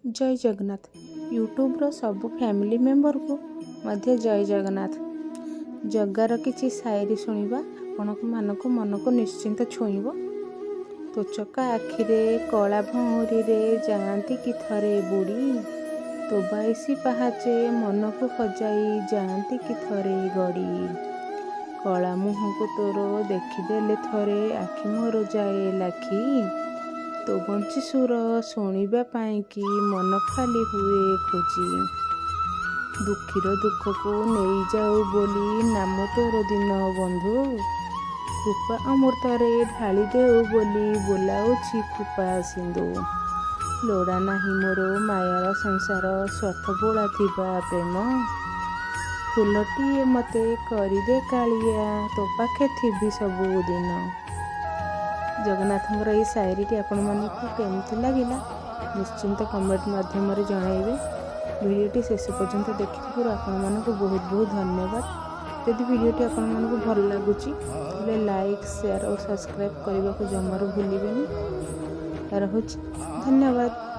ଜୟ ଜଗନ୍ନାଥ। ୟୁଟ୍ୟୁବ୍ର ସବୁ ଫ୍ୟାମିଲି ମେମ୍ବରକୁ ମଧ୍ୟ ଜୟ ଜଗନ୍ନାଥ। ଜଗାର କିଛି ସାଇରି ଶୁଣିବା, ଆପଣମାନଙ୍କୁ ମନକୁ ନିଶ୍ଚିନ୍ତ ଛୁଇଁବ। ତୋ ଚକା ଆଖିରେ, କଳା ଭଉଁରୀରେ ଯାଆନ୍ତି କି ଥରେ ବୁଡ଼ି। ତୋ 22 ପାହାଚେ ମନକୁ ହଜାଇ ଯାଆନ୍ତି କି ଥରେ ଗଡ଼ି। କଳା ମୁହଁକୁ ତୋର ଦେଖିଦେଲେ ଥରେ ଆଖି ମୋର ଯାଏ ଲାଖି। ତୋ ବଂଶୀ ସୁର ଶୁଣିବା ପାଇଁକି ମନ ଖାଲି ହୁଏ ଖୋଜି। ଦୁଃଖୀର ଦୁଃଖକୁ ନେଇଯାଉ ବୋଲି ନାମ ତୋର ଦୀନ ବନ୍ଧୁ। କୃପା ଅମୃତରେ ଢାଳି ଦେଉ ବୋଲି ବୋଲାଉଛି କୃପା ସିନ୍ଧୁ। ଲୋଡ଼ା ନାହିଁ ମୋର ମାୟାର ସଂସାର, ସ୍ୱାର୍ଥ ବୋଳା ଥିବା ପ୍ରେମ। ଫୁଲଟିଏ ମତେ କରିଦେ କାଳିଆ, ତୋ ପାଖେ ଥିବି ସବୁଦିନ। ଜଗନ୍ନାଥଙ୍କର ଏଇ ସାଇରିଟି ଆପଣମାନଙ୍କୁ କେମିତି ଲାଗିଲା, ନିଶ୍ଚିନ୍ତ କମେଣ୍ଟ ମାଧ୍ୟମରେ ଜଣାଇବେ। ଭିଡ଼ିଓଟି ଶେଷ ପର୍ଯ୍ୟନ୍ତ ଦେଖିଥିବାରୁ ଆପଣମାନଙ୍କୁ ବହୁତ ବହୁତ ଧନ୍ୟବାଦ। ଯଦି ଭିଡ଼ିଓଟି ଆପଣମାନଙ୍କୁ ଭଲ ଲାଗୁଛି, ତାହେଲେ ଲାଇକ୍, ସେୟାର ଓ ସବସ୍କ୍ରାଇବ୍ କରିବାକୁ ଜମାରୁ ଭୁଲିବେନି। ରହୁଛି, ଧନ୍ୟବାଦ।